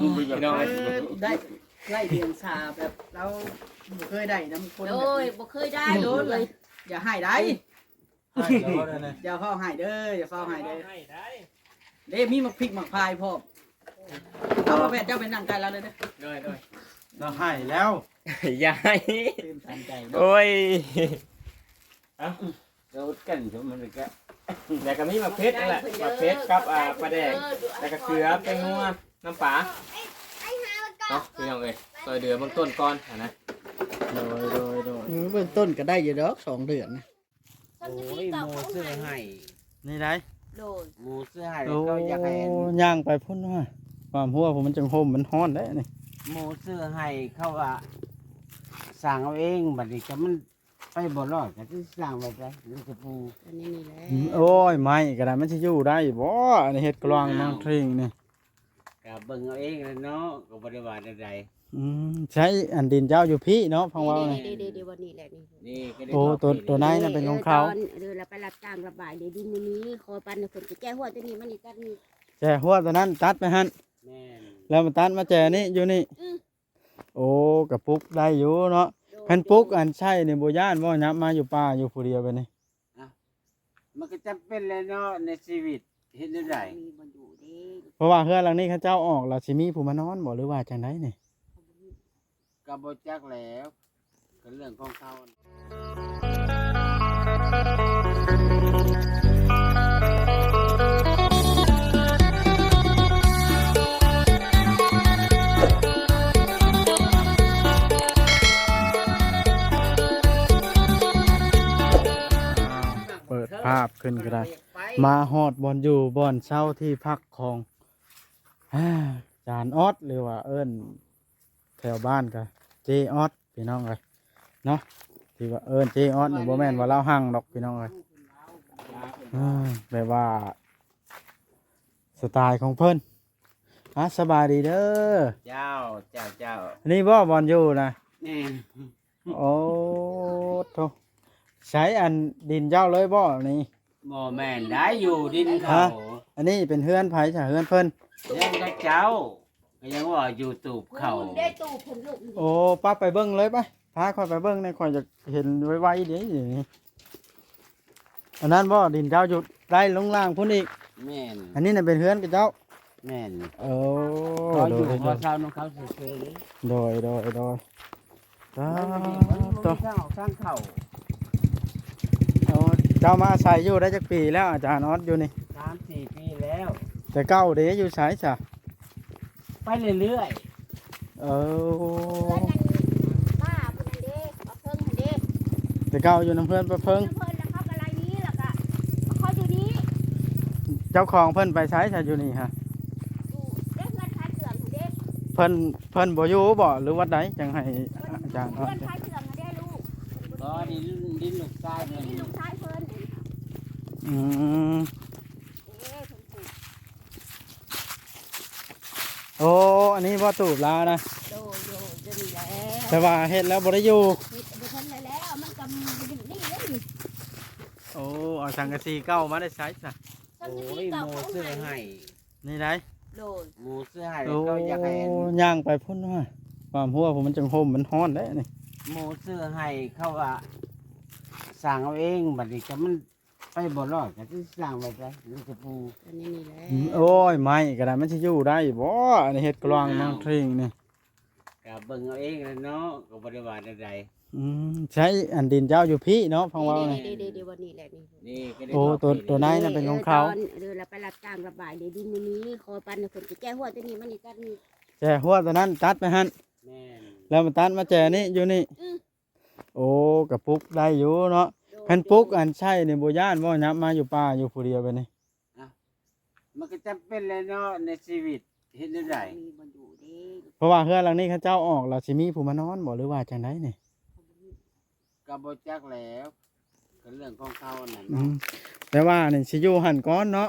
ພີ່ນ້ອງເອີຍ ໄດ້ໄລ່ວຽງສາແບບລາວບໍ່ເຄີຍໄດ້ນຳຄົນ ໂດຍ ແບບນີ້ ບໍ່ເຄີຍໄດ້ ໂດຍ ເລີຍ ຢ່າໃຫ້ໄດ້ ໃຫ້ແລ້ວບໍ່ໄດ້ນະ ຢ່າເຝົ້າໃຫ້ເດີ ຢ່າເຝົ້າໃຫ້ເດີ ໃຫ້ໄດ້ ເດ້ ມີໝາກພິກໝາກພາຍພ້ອມ ເອົາ ພໍ່ແພດ ເຈົ້າໄປນັ່ງໃກ້ລາວເລີຍເດີ ໂດຍ ໂດຍ ລາວໃຫ້ແລ້ວ ຢ່າໃຫ້ ຕື່ນຕັນໃຈເນາະ ໂອ້ຍ ເອົ້າ ລະອົດກັນ ມັນກະ ແລ້ວກະມີໝາກເຜັດນັ້ນແຫຼະ ໝາກເຜັດກັບ ອ່າ ປາແດກ ແລ້ວກະເກືອ ແປ້ງນົວ ນ້ຳປາເນາະ ພີ່ນ້ອງເອີຍ ຊ່ອຍເຫຼືອເບື້ອງຕົ້ນກ່ອນຫັ້ນນະ ໂດຍ ໂດຍ ໂດຍ ເອີ ເບື້ອງຕົ້ນກະໄດ້ຢູ່ດອກ ສອງເດືອນ ໂອ້ຍ ໝູຊື້ໃຫ້ ນີ້ໃດ ໂດຍ ໝູຊື້ໃຫ້ ໂອ້ ເຂົາຢາກໃຫ້ ຍ່າງໄປພຸ້ນວ່າ ຄວາມຮົ້ວພຸ້ນ ມັນຈັ່ງຮົ່ມ ມັນຮ້ອນເດ້ນີ້ ໝູຊື້ໃຫ້ ເຂົາວ່າສ້າງເອົາເອງ ບັດນີ້ກະມັນ ໄປບໍ່ລອດ ກະຊິສ້າງໄວ້ໃສ ມີແຕ່ປູ ອັນນີ້ນີ້ແຫຼະ ອືມ ໂອ້ຍ ໄມ້ກະໄດ້ ມັນຊິຢູ່ໄດ້ບໍ່ ອັນນີ້ເຮັດກະລວງ ອືມ ນ້ອງທິງນີ້ ກະເບິ່ງເອົາເອງແຫຼະເນາະ ກະບໍ່ໄດ້ວ່າແນວໃດ ອືມ ໃຊ້ອັນດິນເຈົ້າຢູ່ພີ້ເນາະ ຟັງເວົ້ານີ້ ນີ້ ນີ້ ນີ້ ນີ້ ນີ້ ນີ້ ນີ້ ນີ້ ນີ້ ນີ້ ໂອ້ ໂຕ ໂຕໃນນັ້ນເປັນຂອງເຂົາ ເອີ ຕອນ ເອີ ລະໄປຮັບຈ້າງລະບາຍເດ ດິນຢູ່ນີ້ ຂໍປັນໃຫ້ເພິ່ນ ກະແຈຫົວໂຕນີ້ ມັນນີ້ຕັດນີ້ ແຈຫົວໂຕນັ້ນຕັດໄປຫັ້ນ ແມ່ນ ແລ້ວມາຕັດມາແຈນີ້ ຢູ່ນີ້ ອືມ ໂອ້ ກະປຸກໄດ້ຢູ່ເນາະ ໂດຍ ຄັນປຸກອັນໃຊ້ນີ້ບໍ່ຢ້ານບໍ່ ຫຍັບມາຢູ່ປ່າຢູ່ຜູ້ດຽວແບບນີ້ ເອົ້າ ມັນກະຈຳເປັນແຫຼະເນາະ ໃນຊີວິດ ເຮັດແນວໃດ ມີບໍ່ຢູ່ເດ້ ເພາະວ່າເຮືອນຫຼັງນີ້ ຄັນເຈົ້າອອກລະຊິມີຜູ້ມານອນບໍ່ ຫຼືວ່າຈັ່ງໃດນີ້ ກະບໍ່ຈັກແຫຼ້ວ ກະເລື່ອງຂອງເຂົາ ເປີດພາບຂຶ້ນກະໄດ້ ມາຮອດບ່ອນຢູ່ບ່ອນເຊົາທີ່ພັກຂອງ ອາ ຈານອອດ ຫຼືວ່າເອີ້ນແຖວບ້ານກະເຈອອດ ພີ່ນ້ອງເອີຍເນາະ ທີ່ວ່າເອີ້ນເຈອອດນີ້ ບໍ່ແມ່ນວ່າລາວຮັ່ງດອກ ພີ່ນ້ອງເອີຍ ອາ ແບບວ່າສະຕາຍຂອງເພິ່ນ ອາ ສະບາຍດີເດີ ເຈົ້າ ເຈົ້າ ເຈົ້າ ນີ້ບໍ່ບ່ອນຢູ່ນະ ແມ່ນ ໂອ້ ໂທ້ ໃຊ້ອັນດິນເຈົ້າເລີຍບໍ່ນີ້ ບໍ່ແມ່ນໄດ໋ ຢູ່ດິນເຂົາ ຮະ ອັນນີ້ເປັນເຮືອນໃຜຊະ ເຮືອນເພິ່ນ ເຮືອນເຂົາເຈົ້າ ກະຍັງວ່າຢູ່ຕູບເຂົາ ເດ້ຕູບເພິ່ນລູກ ໂອ້ ປະໄປເບິ່ງເລີຍໄປ ພາຂ້ອຍໄປເບິ່ງແດ່ ຂ້ອຍຢາກເຫັນໄວໆເດ້ ອັນນັ້ນບໍ່ ດິນເຈົ້າຢູ່ໄດ້ລົງລ່າງພຸ້ນອີກ ແມ່ນ ອັນນີ້ນະເປັນເຮືອນຂະເຈົ້າ ແມ່ນ ໂອ້ ພໍຢູ່ ໂດຍ ພໍເຊົານຳເຂົາຊື່ໆ ໂດຍ ໂດຍ ໂດຍ ຕາ ມັນບໍ່ໄດ້ ມັນບໍ່ມີ ໂຕ ທາງອອກທາງເຂົ້າ ໂອ້ ເຈົ້າມາອາໄສຢູ່ໄດ້ຈັກປີແລ້ວ ອາຈານອອດຢູ່ນີ້ ສາມສີ່ປີແລ້ວ ແຕ່ເກົ່າເດ ຢູ່ໃສຊະ ໄປເລື້ອຍໆ ເອີ ເຮືອນນັ້ນປ້າຜູ້ນັ້ນເດ້ ປ້າເພິງຫັ້ນເດ້ ແຕ່ເກົ່າຢູ່ນຳເຮືອນປ້າເພິງ ນຳເພິ່ນ ແລ້ວເຂົາກະໄລ່ໜີ ແລ້ວກະມາຂໍຢູ່ນີ້ ເຈົ້າຂອງເພິ່ນໄປໃສຊະຢູ່ນີ້ຮະ ຢູ່ເດ້ ເຮືອນຂາຍເຄື່ອງຫັ້ນເດ້ ເພິ່ນ ເພິ່ນບໍ່ຢູ່ບໍ່ ຫຼືວ່າໃດ ຈັ່ງໃຫ້ອາຈານ ເຮືອນຂາຍເຄື່ອງຫັ້ນເດ້ ລູກ ບໍ່ ດິນ ດິນລູກຊາຍເພິ່ນ ດິນລູກຊາຍເພິ່ນ ອືມ ເດ້ ເພິ່ນປູກ ໂອ້ ອັນນີ້ບໍ່ ຕູບລາວນະ ໂດຍ ໂດຍ ໂຕນີ້ແຫຼະ ແຕ່ວ່າເຮັດແລ້ວບໍ່ໄດ້ຢູ່ ເຮັດບໍ່ທັນໄດ້ແລ້ວ ມັນກະຢູ່ນີ້ເດ້ ໂອ້ ເອົາສັງກະສີເກົ່າມາໄດ້ໃສຊະ ໂອ້ຍ ໝູຊື້ໃຫ້ ນີ້ໃດ ໂດຍ ໝູຊື້ໃຫ້ ໂອ້ ເຂົາຢາກໃຫ້ ຍ່າງໄປພຸ້ນວ່າ ຄວາມຮົ້ວພຸ້ນ ມັນຈັ່ງຮົ່ມ ມັນຮ້ອນເດ້ນີ້ ໝູຊື້ໃຫ້ ເຂົາວ່າສ້າງເອົາເອງ ບັດນີ້ກະມັນ ໄປບໍ່ລອດ ກະຊິສ້າງໄວ້ໃສ ມີແຕ່ປູ ອັນນີ້ນີ້ແຫຼະ ອືມ ໂອ້ຍ ໄມ້ກະໄດ້ ມັນຊິຢູ່ໄດ້ບໍ່ ອັນນີ້ເຮັດກະລວງ ອ້າວ ນ້ອງທິງນີ້ ກະເບິ່ງເອົາເອງແຫຼະເນາະ ກະບໍ່ໄດ້ວ່າແນວໃດ ອືມ ໃຊ້ອັນດິນເຈົ້າຢູ່ພີ້ເນາະ ຟັງເວົ້ານີ້ ນີ້ ນີ້ ນີ້ ນີ້ ນີ້ ນີ້ ນີ້ ໂອ້ ໂຕ ໂຕໃນນັ້ນເປັນຂອງເຂົາ ເອີ ຕອນ ເອີ ລະໄປຮັບຈ້າງລະບາຍເດ ດິນຢູ່ນີ້ ຂໍປັນໃຫ້ເພິ່ນ ກະແຈຫົວໂຕນີ້ ມັນນີ້ຕັດນີ້ ແຈຫົວໂຕນັ້ນຕັດໄປຫັ້ນ ແມ່ນ ແລ້ວມາຕັດມາແຈນີ້ ຢູ່ນີ້ ອືມ ໂອ້ ກະປຸກໄດ້ຢູ່ເນາະ ໂດຍ ຄັນປຸກ ໂດຍ ອັນໃຊ້ນີ້ບໍ່ຢ້ານບໍ່ ຫຍັບມາຢູ່ປ່າຢູ່ຜູ້ດຽວແບບນີ້ ເອົ້າ ມັນກະຈຳເປັນແຫຼະເນາະ ໃນຊີວິດ ເຮັດແນວໃດ ມີບໍ່ຢູ່ເດ້ ເພາະວ່າເຮືອນຫຼັງນີ້ ຄັນເຈົ້າອອກລະຊິມີຜູ້ມານອນບໍ່ ຫຼືວ່າຈັ່ງໃດນີ້ ກະບໍ່ຈັກແຫຼ້ວ ກະເລື່ອງຂອງເຂົານັ້ນ ອືມ ແຕ່ວ່ານີ້ຊິຢູ່ຫັ້ນກ່ອນເນາະ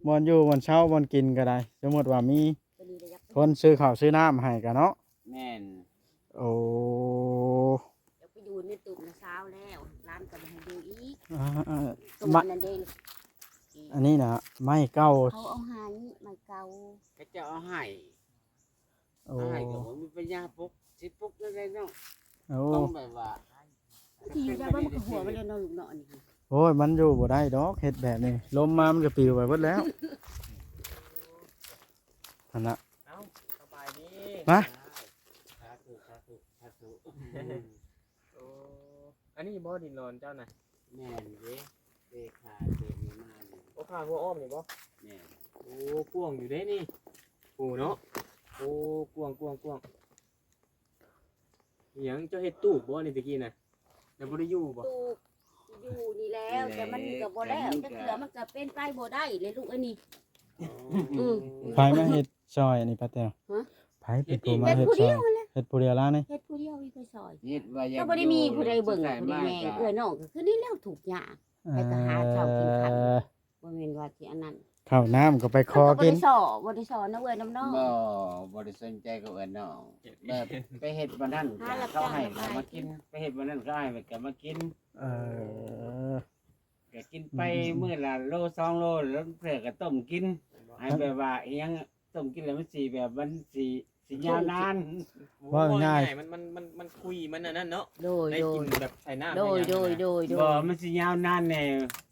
ບ່ອນຢູ່ ບ່ອນເຊົາ ບ່ອນກິນກະໄດ້ ສົມມຸດວ່າມີ ໂຕນີ້ລະຢາກ ຄົນຊື້ເຂົ້າຊື້ນ້ຳໃຫ້ກະເນາະ ແມ່ນ ໂອ້ ຢາກໄປຢູ່ໃນຕູບນະຊາວແລ້ວ ຫຼານກະບໍ່ໃຫ້ຢູ່ອີກ ອ່າ ໂຕ ມະ ອັນນັ້ນເດ້ ອັນນີ້ນະ ໄມ້ເກົ່າ ເຂົາເອົາໃຫ້ ໄມ້ເກົ່າ ເຂົາເຈົ້າເອົາໃຫ້ ໂອ້ ອ້າຍກໍບໍ່ມີປັນຍາປຸກ ຊິປຸກໄດ້ເນາະ. ໂອ້ ຕ້ອງແບບວ່າ ທີ່ຢູ່ໄດ້ບໍ່ ມັນກໍຫົວໄປແລ້ວເນາະ ລູກເນາະ ອັນນີ້. ໂອ້ຍ ມັນຢູ່ບໍ່ໄດ້ດອກ ເຮັດແບບນີ້ ລົມມາມັນກໍປິວໄປເບິດແລ້ວ ຫັ້ນນະ. ເອົ້າ ສະບາຍດີ ມາ ສາທຸ ສາທຸ ສາທຸ. ໂອ້ ອັນນີ້ບໍ່ດິນດອນເຈົ້ານະ? ແມ່ນເດ້ ເດ ຂ້າເດນີ້ມານີ້. ໂອ້ ຂ້າຫົວອ້ອມນີ້ບໍ່? ແມ່ນ. ໂອ້ ກວ້າງຢູ່ເດ້ນີ້ ໂອ້ເນາະ. ໂອ້ ກວ້າງ ກວ້າງ ກວ້າງ. ອີຫຍັງ ເຈົ້າເຮັດຕູບບໍ່ນີ້ຕະກີ້ນະ? ແລ້ວບໍ່ໄດ້ຢູ່ບໍ່? ຕູບ ຢູ່ນີ້ແລ້ວ ແຕ່ມັນກໍບໍ່ແລ້ວຈັກເທື່ອ ມັນກໍເປັນໄປບໍ່ໄດ້ເລີຍລູກເອີຍນີ້. ອໍ ອືມ ໃຜມາເຮັດຊ່ອຍອັນນີ້ ປ້າແຕວ? ຮະ? ໃຜເປັນຜູ້ມາເຮັດຊ່ອຍ? ເຮັດຜູ້ດຽວຫັ້ນແຫຼະ ເຮັດຜູ້ດຽວລະນີ້ ເຮັດຜູ້ດຽວ ມີໃຜຊ່ອຍ? ເຮັດວ່າຢາກ ກໍບໍ່ໄດ້ມີຜູ້ໃດເບິ່ງ ຜູ້ໃດແຍງ ເອື້ອຍນ້ອງກໍຄືນີ້ແລ້ວ ທຸກຍາກ ໃຜກໍຫາເຊົ້າກິນຄ່ຳ ບໍ່ແມ່ນວ່າຊິອັນນັ້ນ ເຂົ້ານ້ຳກໍໄປຂໍກິນ ບໍ່ໄດ້ສໍ້ ບໍ່ໄດ້ສໍ້ນຳເອື້ອຍນຳນ້ອງ ບໍ່ ບໍ່ໄດ້ສົນໃຈກັບເອື້ອຍນ້ອງ ແບບໄປເຮັດບ່ອນນັ້ນເຂົາໃຫ້ກໍມາກິນ ໄປເຮັດບ່ອນນັ້ນເຂົາໃຫ້ກໍມາກິນ. ເອີ ກໍກິນໄປມື້ລະໂລສອງໂລ ລາງເທື່ອກໍຕົ້ມກິນ ໃຫ້ແບບວ່າອີຫຍັງ ຕົ້ມກິນແລ້ວມັນຊິແບບ ມັນຊິ ຊິຍາວນານ. ເວົ້າງ່າຍໆ ມັນ ມັນ ມັນ ມັນຄຸຍ ມັນອັນນັ້ນເນາະ ໂດຍ ໄດ້ກິນແບບໃສ່ນ້ຳ ໂດຍ ໂດຍ ໂດຍ ບໍ່ ມັນຊິຍາວນານແດ່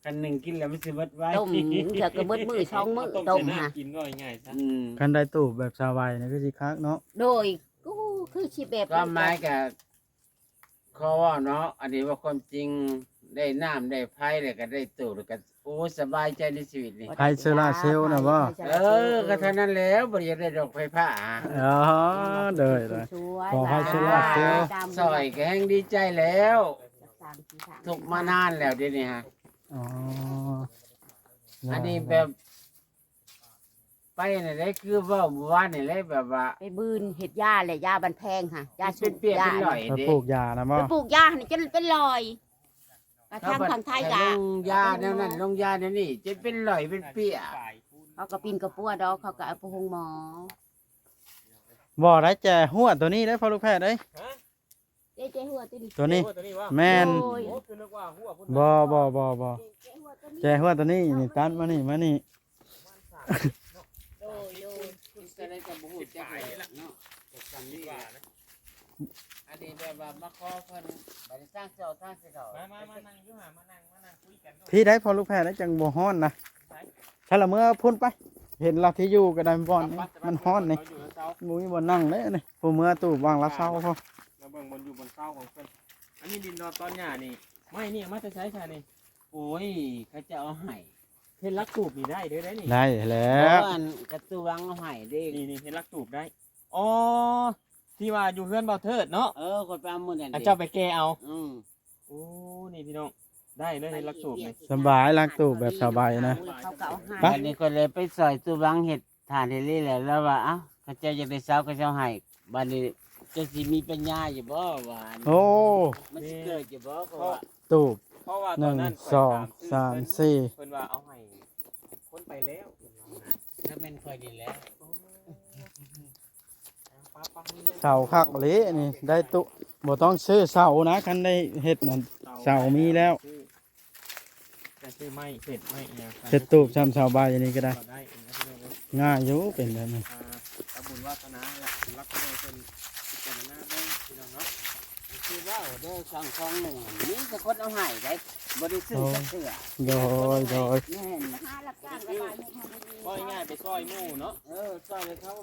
ຄັນໜຶ່ງກິນແລ້ວມັນຊິເບິດໄວ ຕົ້ມເທື່ອກໍເບິດມື້ສອງມື້ ຕົ້ມຫາ ກິນ ເວົ້າງ່າຍໆຊະ. ອືມ ຄັນໄດ້ຕູບແບບສາວໃບນີ້ຄືຊິຄັກເນາະ ໂດຍ ກໍຄືຊິແບບ ຄວາມໝາຍກໍ ຂໍເວົ້າເນາະ ອັນນີ້ເວົ້າຄວາມຈິງ ໄດ້ນ້ຳໄດ້ໄຟ ແລ້ວກໍໄດ້ຕູ້ ແລ້ວກໍ ໂອ້ ສະບາຍໃຈໃນຊີວິດນີ້. ໄຟໂຊລາເຊວນະບໍ່? ເອີ ກໍເທົ່ານັ້ນແລ້ວ ບໍ່ໄດ້ຢາກໄດ້ດອກໄຟຟ້າ. ອໍ ໂດຍໆ ຂໍໄຟໂຊລາເຊວຊ່ອຍກໍແຮ່ງດີໃຈແລ້ວ ທຸກມານານແລ້ວດຽວນີ້ຮະ. ອໍ ອັນນີ້ແບບ ໄປນັ້ນແຫຼະ ຄືເວົ້າມື້ວານນີ້ແຫຼະ ແບບວ່າ ໄປບືນເຮັດຢາແຫຼະ ຢາບັນແພງຫັ້ນ ຢາສູບ ເປັນເປັນຮ້ອຍເດ້ ໄປປູກຢານະບໍ່? ໄປປູກຢາຫັ້ນຈົນເປັນຮ້ອຍ ກະທາງຝັ່ງໄທກະ ລົງຢາແນວນັ້ນ ລົງຢາແນວນີ້ ຈົນເປັນຮ້ອຍເປັນເປ້ຍ ເຂົາກໍປິ່ນກະປົວດອກ ເຂົາກໍເອົາໄປໂຮງໝໍ. ບໍ່ໄດ້ແຈຫົວໂຕນີ້ເດ້ ພໍ່ລູກແພດເອີຍ. ເຈ ເຈຫົວໂຕນີ້ ໂຕນີ້ ໂອ້ ໂຕນີ້ວະ? ແມ່ນ ໂອ້ຍ ໂອ້ ຄືນຶກວ່າຫົວພຸ້ນນະ ບໍ່ ບໍ່ ບໍ່ ບໍ່ ເຈ ເຈຫົວໂຕນີ້ ແຈຫົວໂຕນີ້ ນີ້ຕັດມານີ້ ມານີ້ ໂດຍ ໂດຍ ກໍໄດ້ກໍບໍ່ຮູ້ຈັກແຫຼະເນາະ ກໍຊ່ຳນີ້ແຫຼະ. ອັນນີ້ແບບວ່າມາຂໍເພິ່ນ ບັດນີ້ສ້າງເຈົ້າ ສ້າງຊິເຂົ້າ ມາ ມາ ມານັ່ງຢູ່ຫາ ມານັ່ງ ມານັ່ງຄຸຍກັນເນາະ ທີ່ໃດພໍ່ລູກແພດ ຈັ່ງບໍ່ຮ້ອນນະ. ໃສ ໃສລະ ເມືອພຸ້ນໄປ ເຫັນລະທີ່ຢູ່ກໍໄດ້ບ່ອນນີ້ ມັນຮ້ອນນີ້ ບໍ່ມີບ່ອນນັ່ງເດ້ນີ້ ຜູ້ເມືອຕູ້ບາງລະເຊົາພໍ ມາເບິ່ງບ່ອນຢູ່ບ່ອນເຊົາຂອງເພິ່ນ. ອັນນີ້ດິນດອນຕອນຫຍ້ານີ້ ໄມ້ນີ້ເອົາມາແຕ່ໃສຊະນີ້? ໂອ້ຍ ເຂົາເຈົ້າເອົາໃຫ້ ເຮັດຫຼັກຕູບນີ້ໄດ້ເດີ ໄດ້ນີ້ ໄດ້ແລ້ວ ອັນກະຕົວງເອົາໃຫ້ເດ້ ນີ້ ນີ້ເຮັດຫຼັກຕູບໄດ້. ອໍ ທີ່ວ່າຢູ່ເຮືອນບ່າວເທີດເນາະ ເອີ ຂ້ອຍໄປເອົາມື້ນັ້ນ ອັນເຈົ້າໄປແກ່ເອົາ ອື ໂອ້ ນີ້ພີ່ນ້ອງ ໄດ້ເລີຍເຮັດຫຼັກຕູບນີ້ ສະບາຍ ຫຼັກຕູບແບບສະບາຍນະ ເຂົາກໍເອົາໃຫ້ ບັດນີ້ຂ້ອຍເລີຍໄປຊ່ອຍຕູ້ວັງເຮັດ ທ່ານເຮລີແຫຼະ ລາວວ່າ ເອົ້າ ເຂົາເຈົ້າຢາກໄດ້ເສົາ ເຂົາເຈົ້າໃຫ້ ບັດນີ້ເຈົ້າຊິມີປັນຍາຢູ່ບໍ່ວ່າ ໂອ້ ມັນຊິເກີດຢູ່ບໍ່ ເພາະວ່າ ຕູບ ເພາະວ່າຕອນນັ້ນ ໜຶ່ງ ສອງ ສາມ ສີ່ ເພິ່ນວ່າເອົາໃຫ້ຄົນໄປແລ້ວ ຖ້າແມ່ນຂ້ອຍນີ້ແຫຼະ ເສົາຄັກເລີຍນີ້ ໄດ້ຕູ້ ບໍ່ຕ້ອງຊື້ເສົານະ ຄັນໄດ້ເຮັດນັ້ນ ເສົາມີແລ້ວ ຊື້ ຈະຊື້ໄມ້ເສດໄມ້ຫຍັງ ເຮັດຕູບຊ່ຳເສົາໃບອັນນີ້ກໍໄດ້ ກໍໄດ້ ງ່າຍຢູ່ ເປັນແບບນີ້ ອ່າ ບຸນວາສະໜາ ແລະ ລັກເພິ່ນພິຈາລະນາເບິ່ງພີ່ນ້ອງເນາະ ຄືເວົ້າເດີ ຊ່າງຂອງໜຶ່ງ ມີແຕ່ຄົນເອົາໃຫ້ໄດ໋ ບໍ່ໄດ້ຊື້ຈັກເທື່ອ ໂອ້ ໂດຍ ໂດຍ ແມ່ນ ຫາຮັບຈ້າງກໍໄດ້ ເຮັດໃຫ້ບໍ່ດີ ເວົ້າງ່າຍໆ ໄປຊ່ອຍໝູ່ເນາະ ເອີ ຊ່ອຍເຂົາ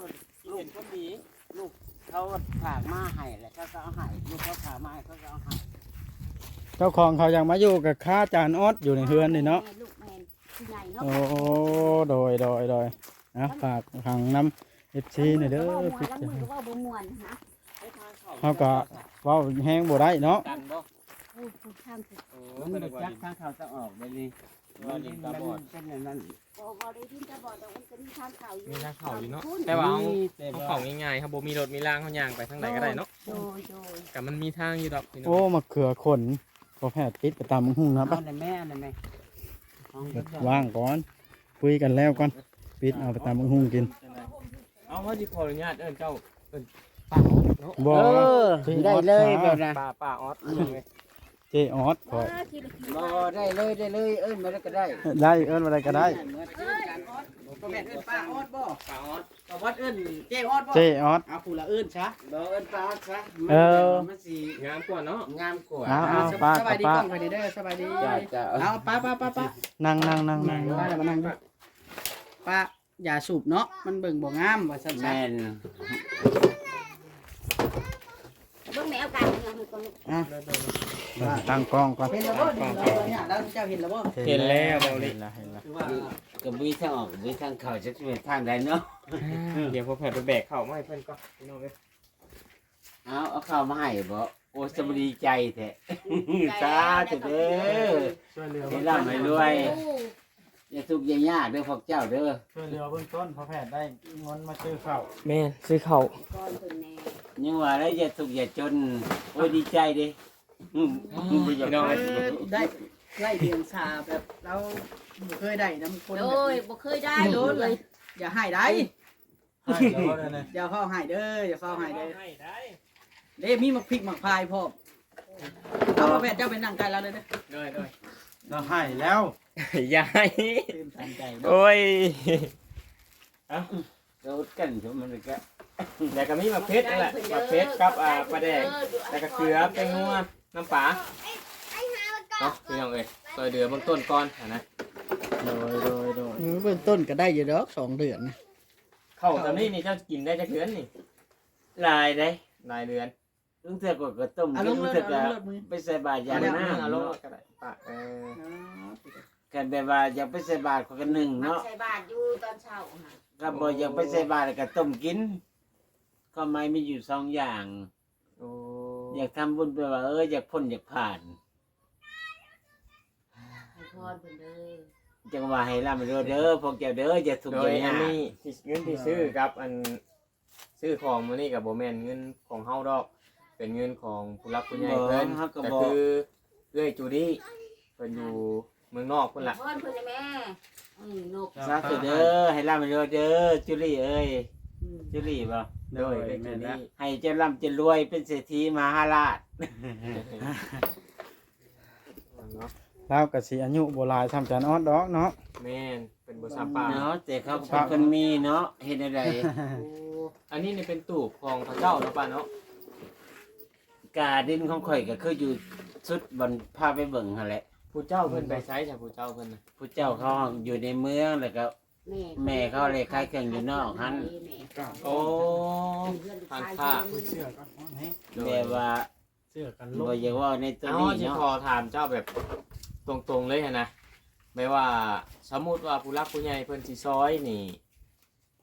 ລູກເປັນຄົນດີ ລູກເຂົາຝາກມາໃຫ້ແຫຼະ ເຂົາກໍເອົາໃຫ້ ລູກເຂົາຝາກມາໃຫ້ ເຂົາກໍເອົາໃຫ້ ເຈົ້າຂອງເຂົາຢາກມາຢູ່ກໍຄາຈານອອດຢູ່ໃນເຮືອນນີ້ເນາະ ແມ່ນ ລູກແມ່ນ ຜູ້ໃຫຍ່ເນາະ ໂອ້ ໂດຍ ໂດຍ ໂດຍ ອ່ະ ຝາກຝັງນຳ ເອັຟຊີ ນີ້ເດີ ເວົ້າມ່ວນ ລາງມື້ກໍເວົ້າບໍ່ມ່ວນນະ ເຮົາກໍເວົ້າແຮງບໍ່ໄດ້ເນາະ ກັນບໍ່ ໂອ້ ທາງ ມັນບໍ່ຈັກທາງເຂົ້າທາງອອກເດນີ້ ມັນ ມັນເປັນແນວນັ້ນ ບໍ່ ບໍ່ໄດ້ດິນຕາບອດດອກ ມັນກໍມີທາງເຂົ້າຢູ່ ມີທາງເຂົ້າຢູ່ເນາະ ແຕ່ວ່າເຮົາ ເຮົາເຂົ້າງ່າຍໆ ເຮົາບໍ່ມີລົດມີລາງ ເຮົາຍ່າງໄປທາງໃດກໍໄດ້ເນາະ ໂດຍ ໂດຍ ກໍມັນມີທາງຢູ່ດອກພີ່ນ້ອງ ໂອ້ ມະເຂືອຂົນ ພໍແພດ ປິດໄປຕຳບັກຫຸ່ງນະ ເອົາແນ່ແມ່ ເອົາແນ່ແມ່ ວາງກ່ອນ ຄຸຍກັນແລ້ວກ່ອນ ປິດເອົາໄປຕຳບັກຫຸ່ງກິນ ເອົາ ເຮົາຊິຂໍອະນຸຍາດເອີ້ນເຈົ້າ ເອີ້ນປ້າອອດເນາະ ບໍ່ ເອີ ໄດ້ເລີຍແບບນັ້ນ ປ້າ ປ້າອອດ ອືມ ເອີຍ. ເຈ້ອອດຂ້ອຍ. ບໍ່ ໄດ້ເລີຍ ໄດ້ເລີຍ ເອີ້ນມາໄດ້ກໍໄດ້. ໄດ້ ເອີ້ນວ່າໃດກໍໄດ້. ບໍ່ແມ່ນເອີ້ນປ້າອອດບໍ່? ປ້າອອດ ປ້າອອດເອີ້ນເຈ້ອອດບໍ່? ເຈ້ອອດ. ເອົາຜູ້ລະເອີ້ນຊະ. ບໍ່ ເອີ້ນປ້າອອດຊະ. ເອີ ມັນຊິງາມກວ່າເນາະ. ງາມກວ່າ. ເອົາ ເອົາ ເອົາ ໄປ ສະບາຍດີ ໄປ ກ່ອນ ໄປເດີ ສະບາຍດີ. ເຈົ້າ ເຈົ້າ ເອົາ ໄປ ໄປ ໄປ ໄປ ນັ່ງ ນັ່ງ ນັ່ງ ນັ່ງ ໄປ ມານັ່ງ ປ້າ ຢາສູບເນາະ ມັນເບິ່ງບໍ່ງາມວ່າຊັ້ນຊະ. ແມ່ນ. ເບິ່ງແມ່ ເອົາການເມືອງໃຫ້ກ່ອນລູກ. ອ່ະ ເບິ່ງຕັ້ງກ້ອງກ່ອນ. ເຫັນແລ້ວບໍ່? ເຫັນແລ້ວ ເຈົ້າເຫັນແລ້ວບໍ່? ເຫັນແລ້ວ ເຫັນແລ້ວ ເຫັນແລ້ວ. ຄືວ່າກໍບໍ່ມີທາງອອກ ບໍ່ມີທາງເຂົ້າ ຈັກຊິໄປທາງໃດເນາະ. ອ່າ ດຽວພໍ່ແພດໄປແບກເຂົ້າມາໃຫ້ເພິ່ນກ່ອນ ພີ່ນ້ອງເອີຍ. ເອົາ ເອົາເຂົ້າມາໃຫ້ບໍ? ໂອ້ຍ ສະບາຍດີໃຈແທ້. ສາທຸເດີ ຊ່ວຍເຫຼືອ ໃຫ້ລ່ຳໃຫ້ລວຍ ຢ່າທຸກຢ່າຍາກເດີພວກເຈົ້າເດີ. ຊ່ວຍເຫຼືອເບື້ອງຕົ້ນ ພໍ່ແພດໄດ້ເງິນມາຊື້ເຂົ້າ. ແມ່ນ ຊື້ເຂົ້າ. ຍັງວ່າແລ້ວ ຢ່າທຸກຢ່າຈົນ. ໂອ້ຍ ດີໃຈເດ້. ອືມ ບໍ່ຢາກ ພີ່ນ້ອງ ໄດ້ ໄດ້ດຽງສາແບບລາວບໍ່ເຄີຍໄດ້ນຳຄົນ. ໂດຍ ບໍ່ເຄີຍໄດ້ເລີຍ. ຢ່າໃຫ້ໄດ້. ໃຫ້ແລ້ວເດ້. ຢ່າຟ້າວໃຫ້ເດີ ຢ່າຟ້າວໃຫ້ເດີ. ເດ້ ມີໝາກພິກໝາກພາຍພ້ອມ. ເອົາ ພໍ່ແພດ ເຈົ້າໄປນັ່ງໃກ້ລາວເລີຍເດີ. ໂດຍ ໂດຍ. ລາວໃຫ້ແລ້ວ ຢ່າໃຫ້ ຕື່ນຕັນໃຈເນາະ. ໂອ້ຍ ເອົ້າ ລາວອົດກັນ ມັນກະ ແລ້ວກະມີໝາກເຜັດນັ້ນແຫຼະ ໝາກເຜັດກັບ ອ່າ ປາແດກ ແລ້ວກະເກືອ ແປ້ງນົວ ນ້ຳປາເນາະ ພີ່ນ້ອງເອີຍ. ຊ່ວຍເຫຼືອເບື້ອງຕົ້ນກ່ອນຫັ້ນນະ. ໂດຍ ໂດຍ ໂດຍ. ອືມ ເບື້ອງຕົ້ນກະໄດ້ຢູ່ດອກ ສອງເດືອນ. ເຂົ້າຕອນນີ້ນີ້ເຈົ້າກິນໄດ້ຈັກເດືອນນີ້? ຫຼາຍເດ້ ຫຼາຍເດືອນ. ລາງເທື່ອຂ້ອຍກໍຕົ້ມກິນ ລາງເທື່ອກໍໄປໃສ່ບາດຢາມນ້ຳເນາະ. ເອົາລົງກໍໄດ້ປະ ເອີ ຄັນແບບວ່າຢາກໄປໃສ່ບາດຂ້ອຍກໍໜຶ້ງເນາະ ໃສ່ບາດຢູ່ຕອນເຊົ້າຫັ້ນ. ຄັນບໍ່ຢາກໄປໃສ່ບາດກໍຕົ້ມກິນ. ຄວາມໝາຍມີຢູ່ສອງຢ່າງ. ໂອ້ ຢາກທຳບຸນແບບວ່າ ເອີ ຢາກພົ້ນຢາກຜ່ານ. ໃຫ້ພອນເພິ່ນເດີ. ຈັ່ງວ່າໃຫ້ລ່ຳໃຫ້ລວຍເດີພວກເຈົ້າເດີ ຢ່າທຸກຢ່າຍາກ. ໂດຍ ອັນນີ້ທີ່ ເງິນທີ່ຊື້ກັບອັນ ຊື້ຂອງມື້ນີ້ກໍບໍ່ແມ່ນເງິນຂອງເຮົາດອກ ເປັນເງິນຂອງຜູ້ຫຼັກຜູ້ໃຫຍ່ເພິ່ນ. ກໍຄືເອື້ອຍຈູດີ້ ເພິ່ນຢູ່ເມືອງນອກພຸ້ນລະ. ໃຫ້ພອນເພິ່ນແດ່ແມ່. ອືມ ນົກ. ສາທຸເດີ ໃຫ້ລ່ຳໃຫ້ລວຍເດີ ຈູດີ້ເອີຍ. ອືມ ຈູດີ້ບໍ? ໂດຍ ເອື້ອຍຈູດີ້ ໃຫ້ເຈົ້າລ່ຳເຈົ້າລວຍ ເປັນເສດຖີມະຫາລາດ. ເນາະ ລາວກໍຊິອາຍຸບໍ່ຫຼາຍສ່ຳຈານອອດດອກເນາະ. ແມ່ນ ເພິ່ນບໍ່ສ່ຳປ້າເນາະ ແຕ່ເຂົາກໍເປັນຄົນມີເນາະ ເຮັດແນວໃດ. ໂອ້ ອັນນີ້ນີ້ເປັນຕູບຂອງເຂົາເຈົ້າເນາະປ້າເນາະ. ກາດິນຂອງຂ້ອຍກໍຄືຢູ່ສຸດບ່ອນພາໄປເບິ່ງຫັ້ນແຫຼະ. ຜູ້ເຈົ້າເພິ່ນໄປໃສຊະ ຜູ້ເຈົ້າເພິ່ນນະ? ຜູ້ເຈົ້າເຂົາຢູ່ໃນເມືອງ ແລ້ວກໍແມ່ເຂົາເລີຍຂາຍເຄື່ອງຢູ່ນອກຫັ້ນ. ໂອ້ ຮ້ານຄ້າ ແບບວ່າ ເສື້ອກັນລົມ ບໍ່ຢາກເວົ້າໃນໂຕນີ້ເນາະ. ເຮົາຊິຂໍຖາມເຈົ້າແບບຕົງໆເລີຍຫັ້ນນະ ແບບວ່າສົມມຸດວ່າຜູ້ຫຼັກຜູ້ໃຫຍ່ເພິ່ນຊິຊ່ອຍນີ້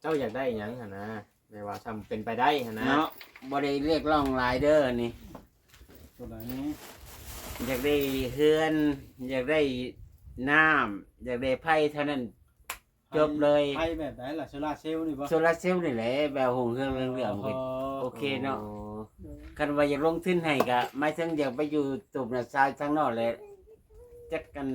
ເຈົ້າຢາກໄດ້ຫຍັງຫັ້ນນະ ແບບວ່າສ່ຳເປັນໄປໄດ້ຫັ້ນນະເນາະ. ບໍ່ໄດ້ຮຽກຮ້ອງຫຼາຍເດີນີ້ ຕົວໃດນີ້ ຢາກໄດ້ເຮືອນ ຢາກໄດ້ນ້ຳ ຢາກໄດ້ໄຟເທົ່ານັ້ນ. ຈົບເລີຍ. ໄຟແບບໃດລະ? ໂຊລາເຊວນີ້ບໍ່? ໂຊລາເຊວນີ້ແຫຼະ ແບບຮຸ່ງເຮືອງເລື່ອງໆ. ໂອເຄເນາະ. ຄັນວ່າຢາກລົງທຶນໃຫ້ກະໝາຍເຖິງຢາກໄປຢູ່ຕູບໜ້າຊາຍທາງນອກແຫຼະ ຈັກອັນ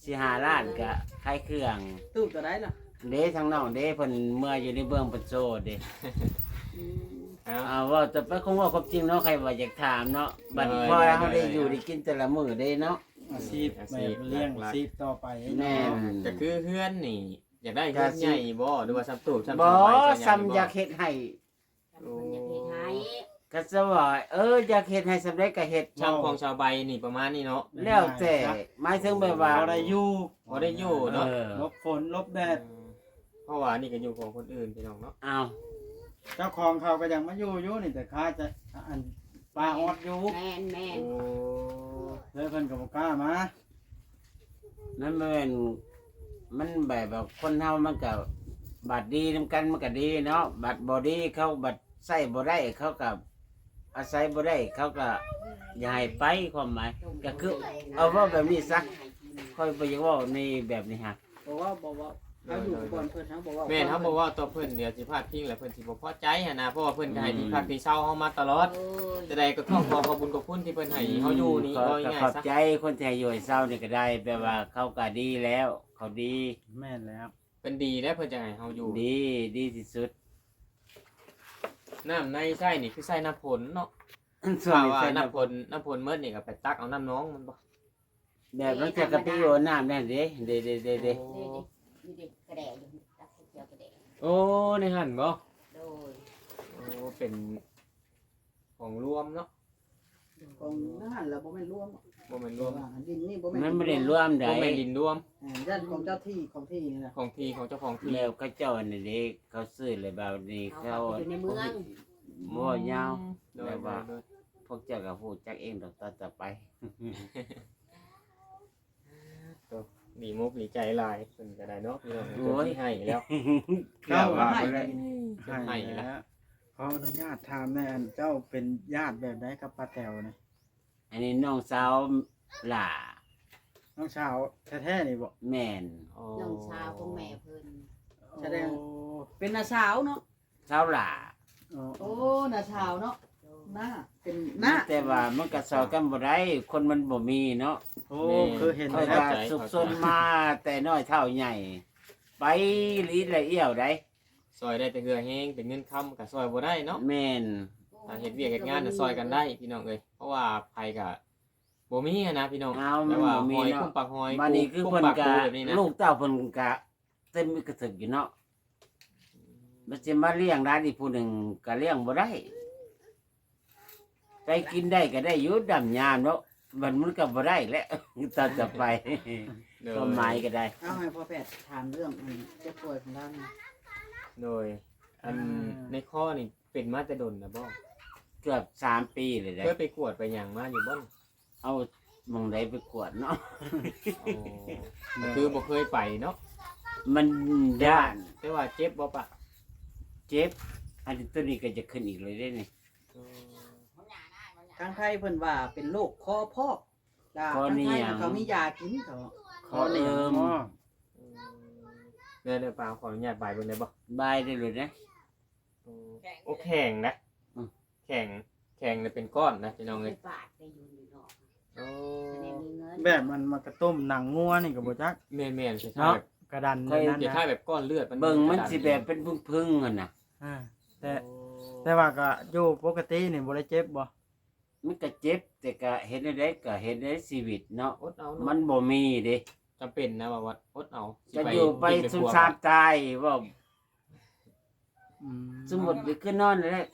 ສີ່ຫ້າລ້ານກະຂາຍເຄື່ອງ. ຕູບຕົວໃດລະ? ເດ້ ທາງນ້ອງເດ້ ເພິ່ນເມືອຢູ່ໃນເມືອງເພິ່ນໂສດເດ້. ເອົາ ເວົ້າຕໍ່ໄປ ຄົງເວົ້າຄວາມຈິງເນາະ ໃຄວ່າຢາກຖາມເນາະ. ບັດພໍເຮົາໄດ້ຢູ່ໄດ້ກິນແຕ່ລະມື້ເດ້ເນາະ ອາຊີບ ອາຊີບ ແບບລ້ຽງຊີບຕໍ່ໄປ. ແມ່ນ. ກະຄືເຮືອນນີ້ ຢາກໄດ້ເຮືອນໃຫຍ່ບໍ່ ຫຼືວ່າຊ່ຳຕູບຊ່ຳສອງໃບ? ບໍ່ ຊ່ຳຢາກເຮັດໃຫ້. ໂອ້ ຢາກເຮັດໃຫ້ ກະຈະວ່າ ເອີ ຢາກເຮັດໃຫ້ສ່ຳໃດກະເຮັດ. ຊ່ຳຂອງຊາວໃບນີ້ປະມານນີ້ເນາະ. ແລ້ວແຕ່ ໝາຍເຖິງແບບວ່າ ພໍໄດ້ຢູ່ ພໍໄດ້ຢູ່ເນາະ. ເອີ ຫຼົບຝົນຫຼົບແດດ. ເອີ ເພາະວ່ານີ້ກະຢູ່ຂອງຄົນອື່ນພີ່ນ້ອງເນາະ. ອ້າວ ເຈົ້າຂອງເຂົາກະຢາກມາຢູ່ຢູ່ນີ້ ແຕ່ຄາຈະ ອັນ ປາອອດຢູ່. ແມ່ນໆ. ໂອ້ ເລີຍເພິ່ນກໍບໍ່ກ້າມາ. ມັນແມ່ນ ມັນແບບວ່າຄົນເຮົາມັນກະ ບາດດີນຳກັນມັນກະດີເນາະ ບາດບໍ່ດີເຂົາບາດໃຊ້ບໍ່ໄດ້ ເຂົາກະອາໄສບໍ່ໄດ້ ເຂົາກະຢ່າໃຫ້ໄປ. ຄວາມໝາຍກະຄື ເອົາເວົ້າແບບນີ້ຊະ ຂ້ອຍບໍ່ຢາກເວົ້າໃນແບບນີ້ຫັ້ນ. ບໍ່ເວົ້າ ບໍ່ເວົ້າ ເຮົາຢູ່ບ່ອນເພິ່ນ ເຮົາບໍ່ເວົ້າ. ແມ່ນ ເຮົາບໍ່ເວົ້າຕໍ່ເພິ່ນ ດຽວຊິພາດພິງ ແລ້ວເພິ່ນຊິບໍ່ພໍໃຈຫັ້ນນະ ເພາະວ່າເພິ່ນກະໃຫ້ທີ່ພັກທີ່ເຊົາເຮົາມາຕະຫຼອດ. ຈັ່ງໃດກໍຕ້ອງຂໍຂອບບຸນຂອບຄຸນທີ່ເພິ່ນໃຫ້ເຮົາຢູ່ນີ້. ເວົ້າງ່າຍໆ ກະຂອບໃຈຄົນທີ່ໃຫ້ຢູ່ໃຫ້ເຊົານີ້ກະໄດ້ ແບບວ່າເຂົາກະດີແລ້ວ ເຂົາດີ. ແມ່ນແລ້ວ ເພິ່ນດີແລ້ວ ເພິ່ນຈັ່ງໃຫ້ເຮົາຢູ່. ດີ ດີທີ່ສຸດ. ນ້ຳໃນໃຊ້ນີ້ຄືໃຊ້ນ້ຳຝົນເນາະ. ຖ້າວ່ານ້ຳຝົນ ນ້ຳຝົນໝົດນີ້ກໍໄປຕັກເອົານ້ຳໜອງມັນບໍ່? ແບບ ມັນຈະກະປິໂອນ້ຳນັ້ນເດ້ ເດ້ ເດ້ ເດ້ ເດ້ ໂອ້ ນີ້ເດ້ ກະແດຢູ່ ຕັກໃສ່ແກ້ວກະແດ. ໂອ້ ໃນຫັ້ນບໍ່? ໂດຍ. ໂອ້ ເປັນຂອງລວມເນາະ. ຂອງນັ້ນລະບໍ່ແມ່ນລວມ. ບໍ່ແມ່ນລວມ. ວ່າດິນນີ້ບໍ່ແມ່ນ ມັນບໍ່ໄດ້ລວມໃດ ບໍ່ແມ່ນດິນລວມ. ເອີ ຢ້ານຂອງເຈົ້າທີ່ ຂອງທີ່ນີ້ນະ ຂອງທີ່ຂອງເຈົ້າຂອງທີ່. ແລ້ວເຂົາເຈົ້ານັ້ນເດ້ ເຂົາຊື້ແລ້ວບາດນີ້ເຂົາ ເຂົາເອົາໄປຢູ່ໃນເມືອງ. ບໍ່ຍາວ ອືມ ແບບວ່າ ໂດຍ ໂດຍ ພວກເຈົ້າກໍຮູ້ຈັກເອງດອກ ຕອນຕໍ່ໄປ. ໂຕ ດີມຸກດີໃຈຫຼາຍ ເພິ່ນກໍໄດ້ເນາະ ພີ່ນ້ອງ ໂອ້ຍ ຈົນຊິໃຫ້ແລ້ວ ເກືອບວ່າ ໃຫ້ ຈົນໃຫ້ແລ້ວ. ຂໍອະນຸຍາດຖາມແດ່ ອັນເຈົ້າເປັນຍາດແບບໃດກັບປ້າແຕວນີ້? ອັນນີ້ນ້ອງສາວຫຼ້າ. ນ້ອງສາວແທ້ໆນີ້ບໍ່? ແມ່ນ. ອໍ ນ້ອງສາວຂອງແມ່ເພິ່ນ. ສະແດງ ໂອ້ ເປັນນ້າສາວເນາະ. ສາວຫຼ້າ. ອໍ ໂອ້ ນ້າສາວເນາະ ນ້າເປັນນ້າ. ແຕ່ວ່າມັນກໍຊ່ອຍກັນບໍ່ໄດ້ ຄົນມັນບໍ່ມີເນາະ. ໂອ້ ແມ່ນ ຄືເຫັນ ຂ້ອຍກໍສຸກສົນມາແຕ່ນ້ອຍເຖົ້າໃຫຍ່ ໄປລີດລະອຽວໃດ. ຊ່ອຍໄດ້ແຕ່ເຫື່ອແຮງ ແຕ່ເງິນຄຳກໍຊ່ອຍບໍ່ໄດ້ເນາະ. ແມ່ນ. ຖ້າເຮັດວຽກເຮັດງານນະຊ່ອຍກັນໄດ້ພີ່ນ້ອງເອີຍ ເພາະວ່າໃຜກໍບໍ່ມີຫັ້ນນະພີ່ນ້ອງ. ແຕ່ວ່າຫອຍຄຸ້ມປາກຫອຍ ບາດນີ້ຄືເພິ່ນກໍ ລູກເຕົ້າເພິ່ນກໍເຕັມອີກກະເຖິກຢູ່ເນາະ. ມັນຊິມາລ້ຽງຫຼານອີກຜູ້ໜຶ່ງກໍລ້ຽງບໍ່ໄດ້. ໄປກິນໄດ້ກໍໄດ້ຢູ່ ດຳຍາມເນາະ ມັນ ມັນກໍບໍ່ໄດ້ແຫຼະ ຕາມຈະໄປ. ໂດຍ ຄວາມໝາຍກໍໄດ້. ເອົາໃຫ້ພໍ່ແພດຖາມເລື່ອງອັນເຈັບປ່ວຍຂອງລາວນີ້. ໂດຍ ອັນ ອ່າ ໃນຄໍນີ້ເປັນມາແຕ່ດົນແລ້ວບໍ່? ເກືອບສາມປີແລ້ວເດ້. ເຄີຍໄປກວດໄປຫຍັງມາຢູ່ບໍ່? ເອົາ ໝ່ອງໃດໄປກວດເນາະ. ອໍ ກໍຄືບໍ່ເຄີຍໄປເນາະ ມັນຢ້ານ. ແຕ່ວ່າ ແຕ່ວ່າເຈັບບໍ່ປະ? ເຈັບ ອັນໂຕນີ້ກໍຈະຂຶ້ນອີກເລີຍເດ້ນີ້. ທາງໄທເພິ່ນວ່າເປັນໂລກຄໍພອກ ຢາ ທາງໄທເຂົາມີຢາກິນເຂົາ. ຄໍເອີມ. ອືມ ແລ້ວ ແລ້ວປາ ຂໍອະນຸຍາດບາຍເບິ່ງໄດ້ບໍ່? ບາຍໄດ້ເລີຍເດ້. ໂອ້ ໂອ້ ແຂງນະ. ອືມ ແຂງ ແຂງແລ້ວເປັນກ້ອນນະ ພີ່ນ້ອງເອີຍ. ໂອ້ ແບບມັນ ມັນກະຕົ້ມໜັງງົວນີ້ກໍບໍ່ຈັກ. ແມ່ນໆ ຄ້າຍໆ ແບບກະດັນ ຄ້າຍໆ ແບບກ້ອນເລືອດ ເບິ່ງມັນຊິແບບເປັນພຶ້ງໆຫັ້ນນະ. ອ່າ ແຕ່ ໂອ້ ແຕ່ວ່າກໍຢູ່ປົກກະຕິນີ້ບໍ່ໄດ້ເຈັບບໍ່? ມັນກໍເຈັບ ແຕ່ກໍເຮັດແນວໃດ ກໍເຮັດໃນຊີວິດເນາະ ອົດເອົາເນາະ ມັນບໍ່ມີເດ້. ຈຳເປັນນະ ວ່າ ວ່າອົດເອົາ ຈະຢູ່ໄປຊຸມຊາມຕາຍ ເວົ້າ ອືມ ສົມມຸດຄືນອນແຫຼະ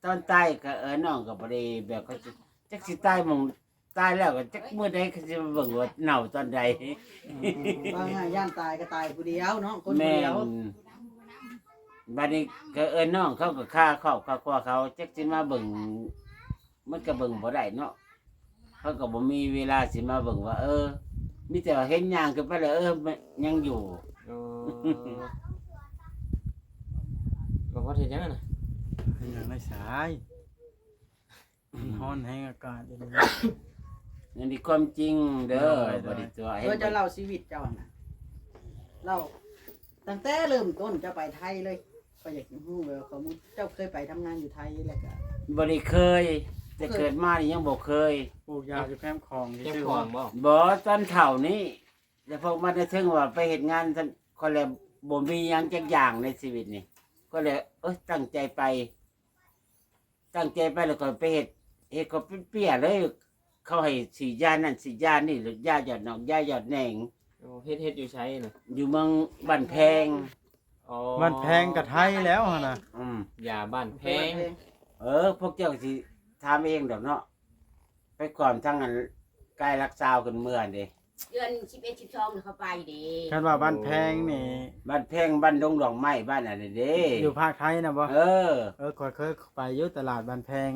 ຕອນຕາຍກໍ ເອີ ນ້ອງກໍບໍ່ໄດ້ແບບ ເຂົາຊິ ຈັກຊິຕາຍໝ່ອງ ຕາຍແລ້ວກໍຈັກມື້ໃດ ເຂົາຊິມາເບິ່ງວ່າເນົ່າຕອນໃດ. ອືມ ວ່າງ່າຍ ຢ້ານຕາຍກໍຕາຍຜູ້ດຽວເນາະ ຄົນຜູ້ດຽວ. ແມ່ນ. ບັດນີ້ກໍເອີ້ນນ້ອງເຂົາກໍຄາຄອບຄາຄົວເຂົາ ຈັກຊິມາເບິ່ງ ມັນກໍເບິ່ງບໍ່ໄດ້ເນາະ ເຂົາກໍບໍ່ມີເວລາຊິມາເບິ່ງວ່າ ເອີ ມີແຕ່ວ່າເຫັນຍ່າງຂຶ້ນໄປແລ້ວ ເອີ ມັນຍັງຢູ່. ໂອ້ ບໍ່ພໍເຮັດຫຍັງນະ? ເຮັດຫຍັງໄດ້ສາຍ? ມັນຮ້ອນແຮງອາກາດຢູ່ນີ້. ອັນນີ້ຄວາມຈິງເດີ ໂດຍ ບໍ່ໄດ້ຕົວະ. ເອີ ເຈົ້າເລົ່າຊີວິດເຈົ້າຫັ້ນນະ ເລົ່າຕັ້ງແຕ່ເລີ່ມຕົ້ນເຈົ້າໄປໄທເລີຍ. ຂ້ອຍຢາກຮູ້ແບບວ່າ ເຈົ້າເຄີຍໄປທຳງານຢູ່ໄທແລ້ວກະ? ບໍ່ໄດ້ເຄີຍ ແຕ່ເກີດມານີ້ຍັງບໍ່ເຄີຍ. ປູກຢາຢູ່ແຄມຂອງ ແຄມຂອງບໍ່? ບໍ່ ຕອນເຖົ້ານີ້ ແຕ່ພວກມັນໄດ້ເຖິງວ່າໄປເຮັດງານ ຂ້ອຍແລ້ວບໍ່ມີຫຍັງຈັກຢ່າງໃນຊີວິດນີ້ ຂ້ອຍແລ້ວ ເອີ ຕັ້ງໃຈໄປ ຕັ້ງໃຈໄປແລ້ວກໍໄປເຮັດ ເຮັດກໍເປັນເປ້ຍເລີຍ. ເຂົາໃຫ້ສີດຢານັ້ນສີດຢານີ້ ຢາຢອດໜອກ ຢາຢອດແໜງ. ໂອ້ ເຮັດ ເຮັດຢູ່ໃສນະ? ຢູ່ເມືອງບ້ານແພງ. ອໍ ບ້ານແພງກໍໄທແລ້ວຫັ້ນນະ. ອືມ ຢາບ້ານແພງ. ເອີ ພວກເຈົ້າຊິຖາມເອງດອກເນາະ ໄປກວມທາງອັນ ກາຍລັກຊາວຂຶ້ນເມືອງເດ້. ເດືອນສິບເອັດ ສິບສອງເຂົາໄປເດ້. ຄັນວ່າບ້ານແພງນີ້ ບ້ານແພງ ບ້ານດົງດອກໄມ້ ບ້ານອັນນັ້ນເດ້ ຢູ່ພາກໄທນະບໍ່? ເອີ ເອີ ຂ້ອຍເຄີຍໄປຢູ່ຕະຫຼາດບ້ານແພງ.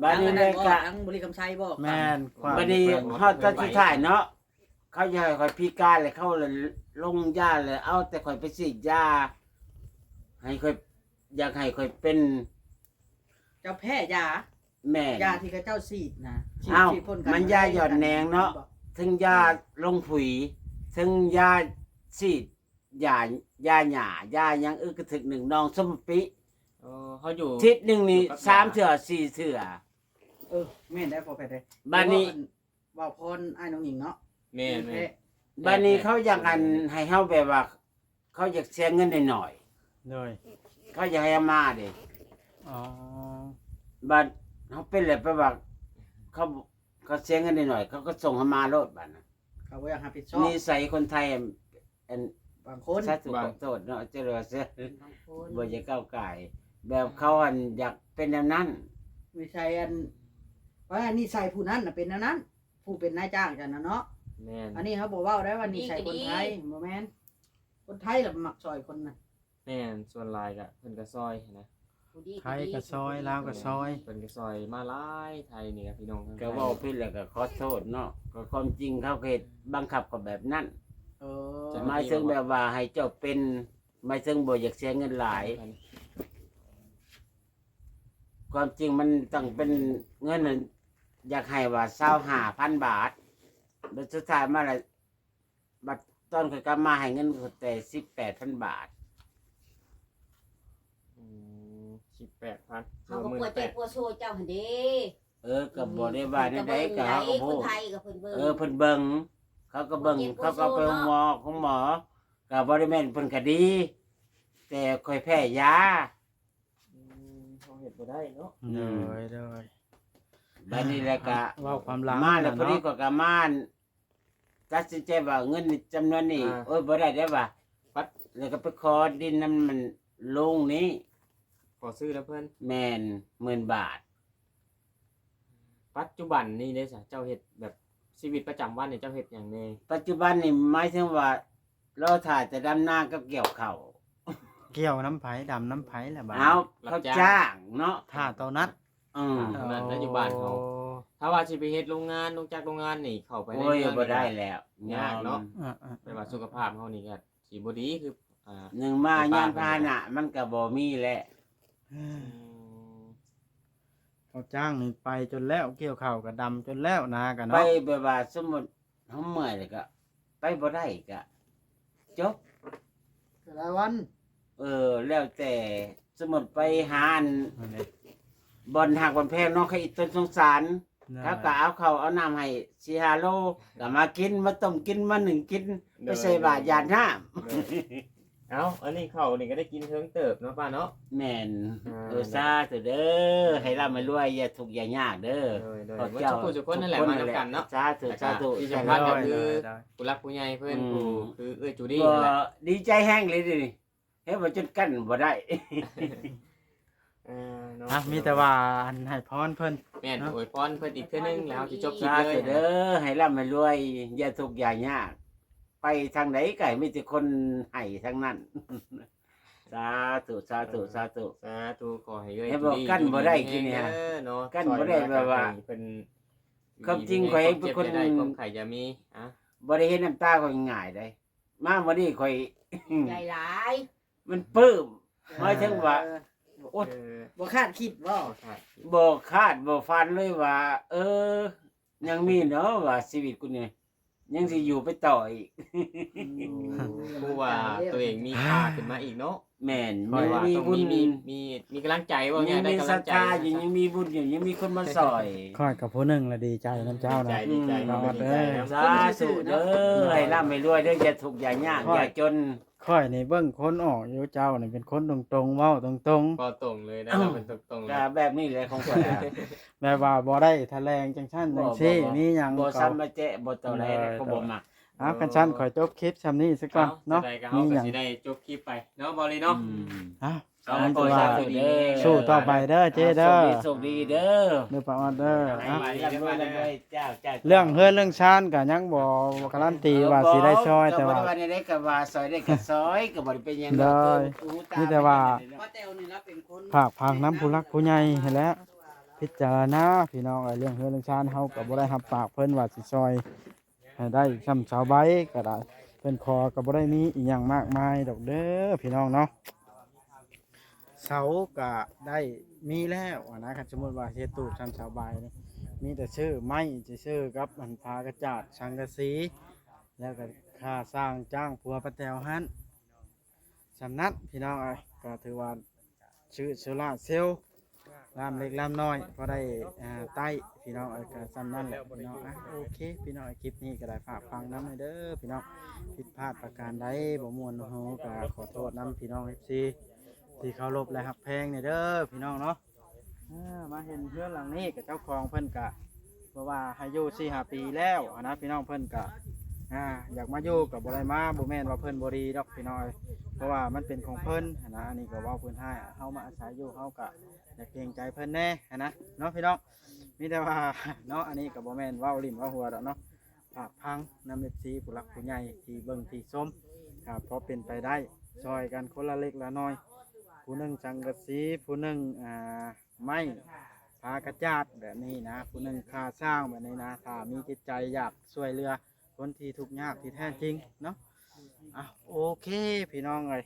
ບ້ານນີ້ແມ່ນກໍທາງບໍລິຄຳໄຊບໍ່? ແມ່ນ. ບັດນີ້ຮອດຕອນສຸດທ້າຍເນາະ ເຂົາຢາກໃຫ້ຂ້ອຍພິການ ແລ້ວເຂົາລົງຢາ ແລ້ວເອົາແຕ່ຂ້ອຍໄປສີດຢາ ໃຫ້ຂ້ອຍ ຢາກໃຫ້ຂ້ອຍເປັນ ເຈົ້າແພ້ຢາ? ແມ່ນ. ຢາທີ່ເຂົາເຈົ້າສີດນະ. ອ້າວ ມັນຢາຢອດແໜງເນາະ ເຖິງຢາລົງຜຸຍ ເຖິງຢາສີດ ຢາ ຢາຫຍ້າ ຢາຫຍັງ ອຶກກະທຶກໜຶ່ງ ໜອງສົມປິ. ເອີ ເຮົາຢູ່ ທິດໜຶ່ງນີ້ສາມເທື່ອ ສີ່ເທື່ອ. ເອີ ແມ່ນໄດ໋ ພໍ່ແພດເອີຍ. ບາດນີ້ ເວົ້າພອນອ້າຍນ້ອງຍິງເນາະ. ແມ່ນໆ. ບາດນີ້ເຂົາຢາກອັນ ໃຫ້ເຮົາແບບວ່າ ເຂົາຢາກເສຍເງິນໜ້ອຍໆ. ໂດຍ. ເຂົາຢາກໃຫ້ເຮົາມາເດ້. ອໍ. ບັດ ເຮົາເປັນແລ້ວ ແປວ່າເຂົາ ເຂົາເສຍເງິນໜ້ອຍໆ ເຂົາກໍສົ່ງເຮົາມາໂລດບາດນັ້ນ. ເຂົາບໍ່ຢາກຮັບຜິດຊອບ. ນິໄສຄົນໄທ ອັນ ບາງຄົນ ສາທຸ ບາງ ຂໍໂທດເນາະ ເຈົ້າວ່າຊະ ບາງຄົນ ບໍ່ຢາກກ້າວກ່າຍ ແບບເຂົາອັນຢາກເປັນແນວນັ້ນ. ນິໄສອັນ ວ່ານິໄສຜູ້ນັ້ນນະເປັນແນວນັ້ນ ຜູ້ເປັນນາຍຈ້າງກັນນະເນາະ. ແມ່ນ ອັນນີ້ເຮົາບໍ່ເວົ້າໄດ້ວ່ານິໄສຄົນໄທ ບໍ່ແມ່ນ ຄົນໄທລະມັກຊ່ອຍຄົນນະ. ແມ່ນ ສ່ວນຫຼາຍກະເພິ່ນກະຊ່ອຍຫັ້ນນະ ໄທກະຊ່ອຍ ລາວກະຊ່ອຍ ເພິ່ນກະຊ່ອຍມາຫຼາຍ ໄທນີ້ກະພີ່ນ້ອງ ກະເວົ້າຜິດແລ້ວກະຂໍໂທດເນາະ ກະຄວາມຈິງເຂົາກະເຮັດບັງຄັບເຂົາແບບນັ້ນ. ເອີ ໝາຍເຖິງແບບວ່າໃຫ້ເຈົ້າເປັນ ໝາຍເຖິງບໍ່ຢາກເສຍເງິນຫຼາຍ ຄວາມຈິງມັນຕ້ອງເປັນເງິນ ຢາກໃຫ້ວ່າຊາວຫ້າພັນບາດ ແລ້ວສຸດທ້າຍມາລະ ບັດຕອນຂ້ອຍກັບມາໃຫ້ເງິນຂ້ອຍແຕ່ສິບແປດພັນບາດ. ອືມ ສິບແປດພັນ ເຂົາກໍປົວເຈັບປົວໂຊເຈົ້າຫັ້ນເດ້. ເອີ ກໍບໍ່ໄດ້ວ່າແນວໃດ ເພິ່ນກໍເບິ່ງ ກໍເຮົາກໍບໍ່ ຄົນໄທກໍເພິ່ນເບິ່ງ ເອີ ເພິ່ນເບິ່ງ ເຂົາກໍໄປໂຮງໝໍ ໂຮງໝໍ ກໍບໍ່ໄດ້ແມ່ນເພິ່ນກໍດີ ແຕ່ຂ້ອຍແພ້ຢາ. ອືມ ເຮົາເຮັດບໍ່ໄດ້ເນາະ. ໂດຍ ໂດຍ ບາດນີ້ແຫຼະກະ ເວົ້າຄວາມຫຼັງ ມາແລ້ວ ເນາະ ພໍດີຂ້ອຍກະມາ ຕັດສິນໃຈວ່າເງິນຈຳນວນນີ້ ອ່າ ໂອ້ຍ ບໍ່ໄດ້ເດ້ວ່າ ປັດ ແລ້ວກໍໄປຂໍດິນນຳມັນລຸງນີ້ ຂໍຊື້ນຳເພິ່ນ ແມ່ນ ໝື່ນບາດ. ປັດຈຸບັນນີ້ເດ້ຊະ ເຈົ້າເຮັດແບບຊີວິດປະຈຳວັນນີ້ເຈົ້າເຮັດຫຍັງແດ່? ປັດຈຸບັນນີ້ໝາຍເຖິງວ່າ ລໍຖ້າແຕ່ດຳນາກັບກ່ຽວເຂົ້າ. ກ່ຽວນຳໃຜ ດຳນຳໃຜລະບາດ? ເອົາ ເຂົາຈ້າງເນາະ ຖ້າເທົ່ານັ້ນ. ອືມ ຖ້າເທົ່ານັ້ນນະ ຢູ່ບ້ານເຮົາ. ໂອ້ ຖ້າວ່າຊິໄປເຮັດໂຮງງານ ໂຮງຈັກໂຮງງານນີ້ ເຂົ້າໄປໃນ ໂອ້ຍ ເມືອງ ບໍ່ໄດ້ແລ້ວ ຍາກເນາະ. ເອີໆ ແປວ່າສຸຂະພາບເຮົານີ້ກໍຊິບໍ່ດີຄື ອ່າ ໜຶ່ງມາ ຍານພາຫະນະມັນກໍບໍ່ມີແຫຼະ. ອືມ ເຂົາຈ້າງນີ້ໄປຈົນແລ້ວ ກ່ຽວເຂົ້າກໍດຳຈົນແລ້ວ ນາກໍເນາະ ໄປແບບວ່າສົມມຸດ ເຮົາເມື່ອຍແລ້ວກະໄປບໍ່ໄດ້ກະຈົບ ຫຼາຍວັນ. ເອີ ແລ້ວແຕ່ ສົມມຸດໄປຫາອັນ ອັນນີ້ ບ່ອນຮັກບ່ອນແພງເນາະ ເຂົາອີກຕົນສົງສານ ເຂົາກະເອົາເຂົ້າເອົານ້ຳໃຫ້ສີ່ຫ້າໂລ ກະມາກິນ ມາຕົ້ມກິນ ມາໜຶ້ງກິນ ໄປໃສ່ບາດຢາດນ້ຳ. ໂດຍ ເອົ້າ ອັນນີ້ເຂົ້ານີ້ກໍໄດ້ກິນເຖິງເຕີບເນາະປ້າເນາະ. ແມ່ນ. ເອີ ສາທຸເດີ ໃຫ້ລ່ຳໃຫ້ລວຍ ຢ່າທຸກຢ່າຍາກເດີ. ໂດຍໆ ທຸກຄົນນັ້ນແຫຼະ ມານຳກັນເນາະ. ສາທຸ ສາທຸ. ທີ່ສຳຄັນກໍຄືຜູ້ຫຼັກຜູ້ໃຫຍ່ເພິ່ນ ຜູ້ຄືເອື້ອຍຈູດີນັ້ນແຫຼະ ດີໃຈແຮງເລີຍເດນີ້ ເຮັດວ່າຈົນກັ້ນບໍ່ໄດ້. ເອີເນາະ ມີແຕ່ວ່າອັນໃຫ້ພອນເພິ່ນ. ແມ່ນ ອວຍພອນເພິ່ນອີກເທື່ອໜຶ່ງ ແລ້ວເຮົາຊິຈົບຄລິບເລີຍ. ສາທຸເດີ ໃຫ້ລ່ຳໃຫ້ລວຍ ຢ່າທຸກຢ່າຍາກ ໄປທາງໃດກໍໃຫ້ມີແຕ່ຄົນໃຫ້ທັງນັ້ນ. ສາທຸ ສາທຸ ສາທຸ ສາທຸ. ຂໍໃຫ້ເອື້ອຍຈູດີ ໃຫ້ບໍ່ ກັ້ນບໍ່ໄດ້ກິນນີ້ ເນາະ ກັ້ນບໍ່ໄດ້ແບບວ່າ ເພິ່ນ ຄວາມຈິງຂ້ອຍເປັນຄົນ ຄວາມເຈັບຢ່າໄດ້ ຄວາມໄຂ້ຢ່າມີ. ອ່ະ ບໍ່ໄດ້ເຫັນນ້ຳຕາຂ້ອຍງ່າຍໃດ ມາມື້ນີ້ຂ້ອຍໃຈຫຼາຍ ມັນປຶ້ມ ໝາຍເຖິງວ່າ ເອີ ໂອ້ຍ ເອີ ບໍ່ຄາດຄິດບໍ່? ບໍ່ຄາດຄິດ ບໍ່ຄາດບໍ່ຝັນເລີຍວ່າ ເອີ ຍັງມີເນາະ ວ່າຊີວິດກູນີ້ ຍັງຊິຢູ່ໄປຕໍ່ອີກ. ອືມ ຮູ້ວ່າຕົວເອງມີຄ່າຂຶ້ນມາອີກເນາະ. ແມ່ນ ຍັງມີບຸນ ມີ ມີ ມີກຳລັງໃຈ ເວົ້າງ່າຍໆ ຍັງມີສັດທາຢູ່ ຍັງມີບຸນຢູ່ ຍັງມີຄົນມາຊ່ອຍ. ຂ້ອຍກັບຜູ້ໜຶ່ງລະດີໃຈນຳເຈົ້ານະ ດີໃຈ ດີໃຈ ອືມ ເນາະ ເດີ ສາທຸເດີ ໃຫ້ລ່ຳໃຫ້ລວຍເດີ ຢ່າທຸກຢ່າຍາກ ຂ້ອຍ ຢ່າຈົນ. ຂ້ອຍນີ້ເບິ່ງຄົນອອກຢູ່ ເຈົ້ານີ້ເປັນຄົນຕົງໆ ເວົ້າຕົງໆ ເວົ້າຕົງເລີຍນະ. ເອົ້າ ເຮົາເປັນຕົງໆ ກະແບບນີ້ແຫຼະຂອງຂ້ອຍ ແບບວ່າບໍ່ໄດ້ຖະແຫຼງຈັ່ງຊັ້ນຈັ່ງຊີ້ ມີຫຍັງບໍ່ ບໍ່ ບໍ່ຊ້ຳມາແຈະ ບໍ່ຕໍ່ແຫຼ ເອີ ກໍບໍ່ມັກ. ເອົ້າ ຄັນຊັ້ນຂ້ອຍຈົບຄລິບຊ່ຳນີ້ຊະກ່ອນເນາະ. ເອົ້າ ມີຫຍັງ ຈັ່ງໃດກໍເຮົາກໍຊິໄດ້ຈົບຄລິບໄປເນາະ ບອລລີເນາະ. ອືມ ອ່ະ ຂໍໃຫ້ໂຊກດີ ສູ້ຕໍ່ໄປເດີເຈ້ເດີ ໂຊກດີ ໂຊກດີເດີເດີ ເດີປ້າອອດເດີ. ໃຫ້ ອ່ະ ໃຫ້ລວຍ ໃຫ້ລວຍ ເຈົ້າ ເຈົ້າ. ເລື່ອງເຮືອນເລື່ອງຊານກໍຍັງບໍ່ກາລັນຕີວ່າຊິໄດ້ຊ່ອຍ ເອີ ແຕ່ວ່າ ບໍ່ໄດ້ວ່າແນວໃດກໍວ່າຊ່ອຍໄດ້ກໍຊ່ອຍ ກໍບໍ່ໄດ້ເປັນຫຍັງດອກ. ໂດຍ ມີແຕ່ວ່າ ປ້າແຕວນີ້ລະເປັນຄົນ ຝາກຝັງນຳຜູ້ຫຼັກຜູ້ໃຫຍ່ຫັ້ນແຫຼະ ພິຈາລະນາພີ່ນ້ອງເອີຍ. ເລື່ອງເຮືອນເລື່ອງຊານເຮົາກໍບໍ່ໄດ້ຮັບປາກເພິ່ນວ່າຊິຊ່ອຍ ໃຫ້ໄດ້ຊ່ຳຊາວໃບກໍໄດ້ ເພິ່ນຂໍກໍບໍ່ໄດ້ມີອີ່ຫຍັງມາກມາຍດອກເດີພີ່ນ້ອງເນາະ. ເສົາກໍໄດ້ມີແລ້ວຫັ້ນນະ ຄັນສົມມຸດວ່າເຮັດຕູບຊ່ຳຊາວໃບນີ້ ມີແຕ່ຊື້ໄມ້ ຊິຊື້ກັບອັນຝາກະຈາດ ສັງກະສີ ແລ້ວກໍຄ່າຊ່າງຈ້າງຜົວປ້າແຕວຫັ້ນ. ສ່ຳນັ້ນພີ່ນ້ອງເອີຍ ກໍຖືວ່າຊື້ໂຊລາເຊວ ລາມເລັກລາມນ້ອຍ ພໍໄດ້ ອ່າ ໄຕ້ພີ່ນ້ອງເອີຍ. ກໍສ່ຳນັ້ນແຫຼະພີ່ນ້ອງ. ອ່ະ ໂອເຄພີ່ນ້ອງເອີຍ ຄລິບນີ້ກໍໄດ້ຝາກຟັງນຳເດີພີ່ນ້ອງ. ຜິດພາດປະການໃດບໍ່ມ່ວນຫູກໍຂໍໂທດນຳພີ່ນ້ອງເອັຟຊີທີ່ເຄົາລົບ ແລະ ຮັກແພງເດີພີ່ນ້ອງເນາະ. ອ່າ ມາເຫັນເຮືອນຫຼັງນີ້ກໍເຈົ້າຂອງເພິ່ນກະ ເພາະວ່າໃຫ້ຢູ່ສີ່ຫ້າປີແລ້ວຫັ້ນນະ ພີ່ນ້ອງ ເພິ່ນກະ ອ່າ ຢາກມາຢູ່ກໍບໍ່ໄດ້ມາ ບໍ່ແມ່ນວ່າເພິ່ນບໍ່ດີດອກ ພີ່ນ້ອງເອີຍ ເພາະວ່າມັນເປັນຂອງເພິ່ນຫັ້ນນະ. ອັນນີ້ກໍເວົ້າພື້ນໃຫ້ເຮົາມາອາໄສຢູ່ ເຮົາກໍຢາກເກງໃຈເພິ່ນແດ່ຫັ້ນນະເນາະ ພີ່ນ້ອງ. ມີແຕ່ວ່າເນາະ ອັນນີ້ກໍບໍ່ແມ່ນເວົ້າຫຼິ້ນເວົ້າຫົວດອກເນາະ ຝາກຟັງນຳເອັຟຊີຜູ້ຫຼັກຜູ້ໃຫຍ່ທີ່ເບິ່ງທີ່ຊົມ ຖ້າພໍເປັນໄປໄດ້ ຊ່ອຍກັນຄົນລະເລັກລະນ້ອຍ ຜູ້ໜຶ່ງສັງກະສີ ຜູ້ໜຶ່ງ ອ່າ ໄມ້ ຜ້າກະຈາດແບບນີ້ນະ ຜູ້ໜຶ່ງຄ່າສ້າງແບບນີ້ນະ ຖ້າມີຈິດໃຈຢາກຊ່ວຍເຫຼືອຄົນທີ່ທຸກຍາກທີ່ແທ້ຈິງເນາະ. ອ່ະ ໂອເຄ ພີ່ນ້ອງເອີຍ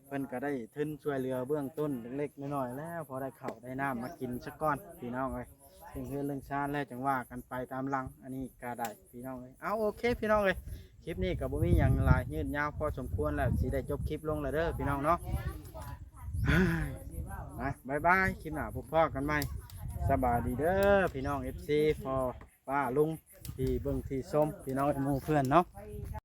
ເພິ່ນກໍໄດ້ທຶນຊ່ວຍເຫຼືອເບື້ອງຕົ້ນເລັກໆນ້ອຍໆແລ້ວ ພໍໄດ້ເຂົ້າໄດ້ນ້ຳມາກິນຊະກ່ອນ ພີ່ນ້ອງເອີຍ. ເລື່ອງເຮືອນເລື່ອງຊານແລ້ວຈັ່ງວ່າກັນໄປຕາມຫຼັງ ອັນນີ້ກໍໄດ້ ພີ່ນ້ອງເອີຍ. ເອົາ ໂອເຄ ພີ່ນ້ອງເອີຍ ຄລິບນີ້ກໍບໍ່ມີຫຍັງຫຼາຍ ຍືດຍາວພໍສົມຄວນແລ້ວ ຊິໄດ້ຈົບຄລິບລົງແລ້ວເດີ ພີ່ນ້ອງເນາະ. ນະ ບາຍບາຍ ຄລິບໜ້າພົບພໍ້ກັນໃໝ່. ສະບາຍດີເດີ ພີ່ນ້ອງເອັຟຊີ ພໍ່ປ້າລຸງທີ່ເບິ່ງທີ່ຊົມ ພີ່ນ້ອງເອີຍ ໝູ່ເພື່ອນເນາະ.